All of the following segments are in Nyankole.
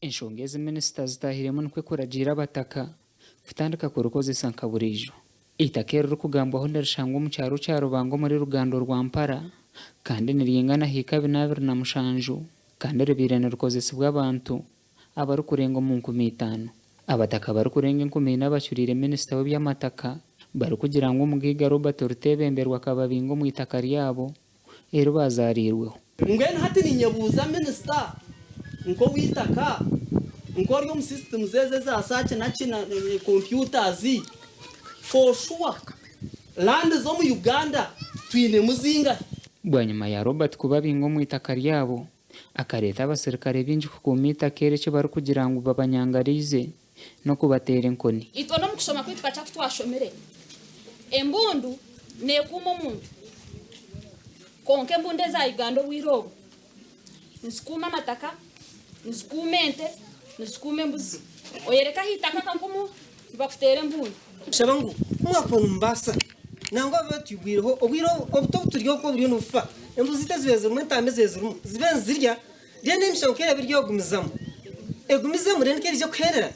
Enshonga ezi minisita azitaahiremu nikwo kuragiira abataka kutandika kurikozesa nka buriijo. Eitaka eririkugambwaho nirishangwa omu kyaro kya Rubanga omuri Rugando Rwampara kandi niryingana hiika bina 27 kandi ribaire nirikozesibwa abantu abarikurenga omu 5000. Abataka barikurenga 4,000 bacuriire minisita w'eby'amataka barikugira ngu omugaiga Robert Rutebemberwa akababinga omu itaka ryabo eri baazaariirweho. Mbwenu hati ninyebuuza minisita nk'oweitaka, nk'ori omu systems ezi eza search naki na computers, for sure land z'omu Uganda twinemu zingahi? Bwanyima ya Robert kubabinga omu itaka ryabo, akareeta abasirikare baingi kukuuma eitaka eri eki barikugira ngu babanyangariize n'okubateera enkoni. Itwe n'omu kushoma kwaitu kakye aku twashomire, embundu neekuuma omuntu. Kwonka embundu eza Uganda obwire obu nizikuuma amataka, nizikuuma ente, nizikuuma embuzi. Oyereka aha itaka akakumu, nibakuteera embundu. Shaba ngu ku mwakuba nimubaasa, nangwa babe batwigwireho obwire obuto obu turi okwo buriyo nibufa, embuzi zaitu ezibaire zirimu, entaama ezibaire zirimu, zibe nizirya, reero n'emishango ku eraabe eri egumizamu, egumizemu reero nikwo eriija kuherera,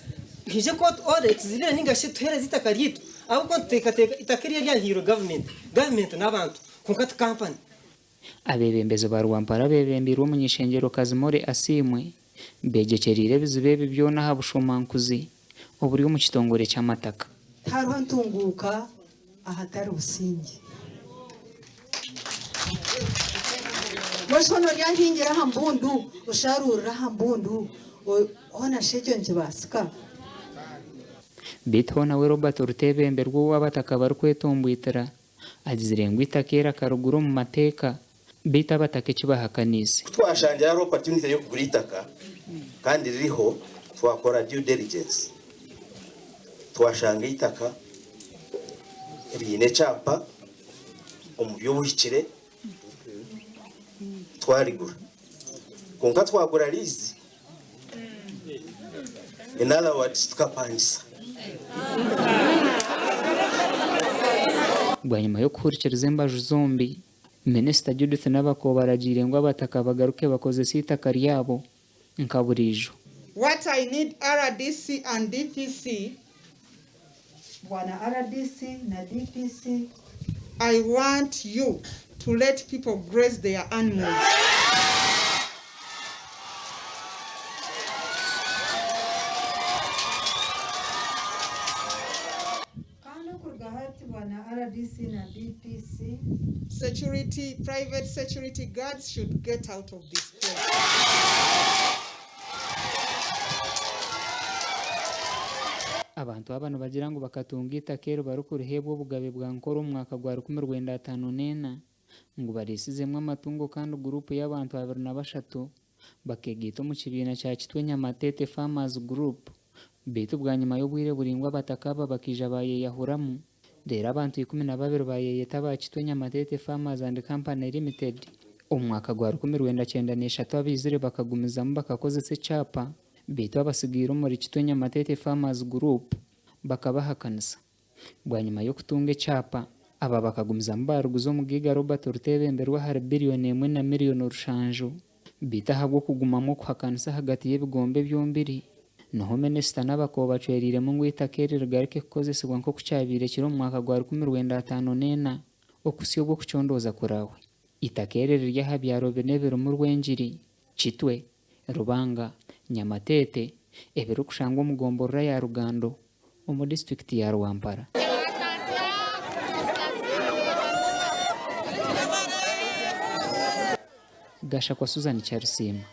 haije kooti oda etuzibire nainga shi etuheereze eitaka ryaitu ahabw'okuba nituteekateeka eitaka eri eryahairwe gavumenti, gavumenti n'abantu kwonka ti kampani. Abeebembezi ba Rwampara beebembeirwe omuny'ishengyero Kazimore Asiimwe beegyekyereire ebizibu ebi byona aha bushomankuzi oburi omu kitongore ky'amataka. Tihariho ntunguuka ahatari busingye. Mbwenu hoona oryahingira aha mbundu, osharuurire aha mbundu, hoona shi ekyo nikibaasika? Beitu hoona we Robert Rutebemberwa ou abataka barikwetomboitira agizire ngu eitaka eri akarigura omu mateeka beitu abataka eki bahakaniise. Ku twashangire hariho opportunity y'okugura eitaka kandi ririho, twakora due diligence twashanga eitaka riine ekyapa omu by'obuhikire twarigura. Kwonka twagura lease, in other words tukapangisa. Bwanyima y'okuhurikiriza embaju zombi, Minisita Judith Nabakooba aragiire ngu abataka bagaruke bakozese eitaka ryabo nka buriijo. What I need rdc and DPC. Bwana rdc na DPC. I want you to let people graze their animals. Kandi okuruga hati bwana rdc na DPC. Security, private security guards should get out of this place. Abantu aba nibagira ngu bakatunga eitaka eri barikuriheebwa obugabe bwa Nkore omu mwaka gwa 1954 ngu bariisizemu amatungo kandi guruupu y'abantu 23 bakeegaita omu kibiina kya Kitwe Nyamatete Farmers Group beitu bwanyima y'obwire buraingwa abataka aba bakaija baayeyahuramu reero abantu 12 baayeyeta aba Kitwe Nyamatete Farmers and Company Limited. Omu mwaka gwa 1993 abaizire bakagumizamu bakakozesa ekyapa beitu abasigaire omuri Kitwe Nyamatete Farmers Group bakabahakanisa. Bwanyima y'okutunga ekyapa, aba bakagumizamu baariguza omugaiga Robert Rutebemberwa ahari biriyoni emwe na miriyoni rushanju. Beitu ahabw'okugumamu okuhakanisa ahagati y'ebigombe byombiri, niho minisita n'abakooba bacwereiremu ngu eitaka eri rigaruke kukozesibwa nk'oku kyabaire kiri omu mwaka gwa 1954 okuhitsya obu okucondooza kuraahwe. Eitaka eri riri aha byaro bina ebirimu Rwengiri, Kitwe, Rubanga, Nyamatete ebirikushangwa omu gomborora ya Rugando omu disiturikiti ya Rwampara. Gashakwa Susan Kyarisiima.